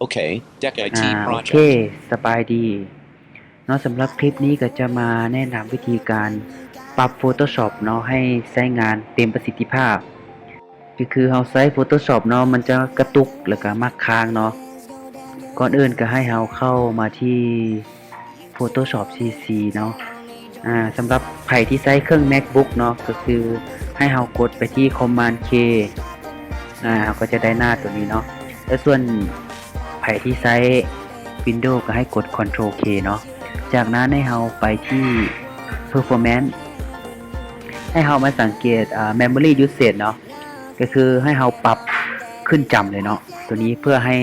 Okay, Deck ອາ IT ໂອເຄ Project. ສະບາຍດີເນາະ. ສຳລັບຄລິບນີ້ກໍຈະມາແນະນຳວິທີການປັບ Photoshop ເນາະ ໃຫ້ໃຊ້ງານເຕັມປະສິດທິພາບ. ກໍຄືເຮົາໃຊ້ Photoshop ເນາະ ມັນຈະກະຕຸກ ແລ້ວກໍມັກຄ້າງເນາະ. ກ່ອນອື່ນກໍໃຫ້ເຮົາເຂົ້າມາທີ່ Photoshop CC ເນາະ. ອາ ສຳລັບໃຜທີ່ໃຊ້ເຄື່ອງ MacBook ເນາະ ກໍຄືໃຫ້ເຮົາກົດໄປທີ່ Command K ອາ ເຮົາກໍຈະໄດ້ໜ້າຕົວນີ້ເນາະ. ແລະ ສ່ວນໃຜທີ່ໃຊ້ Windows ກໍໃຫ້ກົດ Control K ເນາະ. ຈາກນັ້ນໃຫ້ເຮົາໄປທີ່ Performance ໃຫ້ເຮົາມາສັງເກດ ອາ Memory Usage ເນາະ ກໍຄືໃຫ້ເຮົາປັບຂຶ້ນຈຳເລີຍເນາະ ຕົວນີ້ ເພື່ອໃຫ້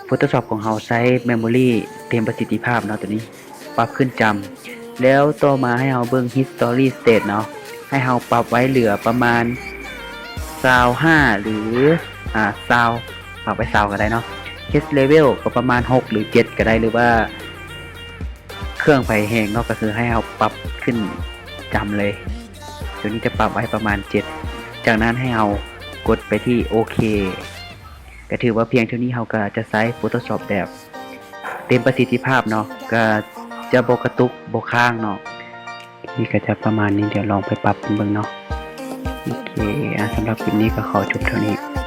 Photoshop ຂອງເຮົາໃຊ້ Memory ເຕັມປະສິດທິພາບເນາະ. ຕົວນີ້ປັບຂຶ້ນຈຳ ແລ້ວຕໍ່ມາໃຫ້ເຮົາເບິ່ງ History State ເນາະ ໃຫ້ເຮົາປັບໄວ້ເຫຼືອປະມານ ຊາວຫ້າ ຫຼື ອາ ຊາວ ປັບໄວ້ ຊາວ ກໍໄດ້ເນາະ. Cache Level ກໍປະມານ ຫົກ ຫຼື ເຈັດ ກໍໄດ້ ຫຼືວ່າເຄື່ອງໃຜແຮງເນາະ ກໍຄືໃຫ້ເຮົາປັບຂຶ້ນຈຳເລີຍ. ຕົວນີ້ຈະປັບໄວ້ປະມານ ເຈັດ. ຈາກນັ້ນໃຫ້ເຮົາກົດໄປທີ່ ໂອເຄ. ກໍຖືວ່າພຽງເທົ່ານີ້ເຮົາກໍຈະໃຊ້ Photoshop ແບບເຕັມປະສິດທິພາບເນາະ ກໍຈະບໍ່ກະຕຸກບໍ່ຄ້າງເນາະ. ນີ້ກໍຈະປະມານນີ້ ດຽວລອງໄປປັບເບິ່ງເນາະ. ໂອເຄ ອາ ສຳລັບຄລິບນີ້ກໍຂໍຈົບເທົ່ານີ້.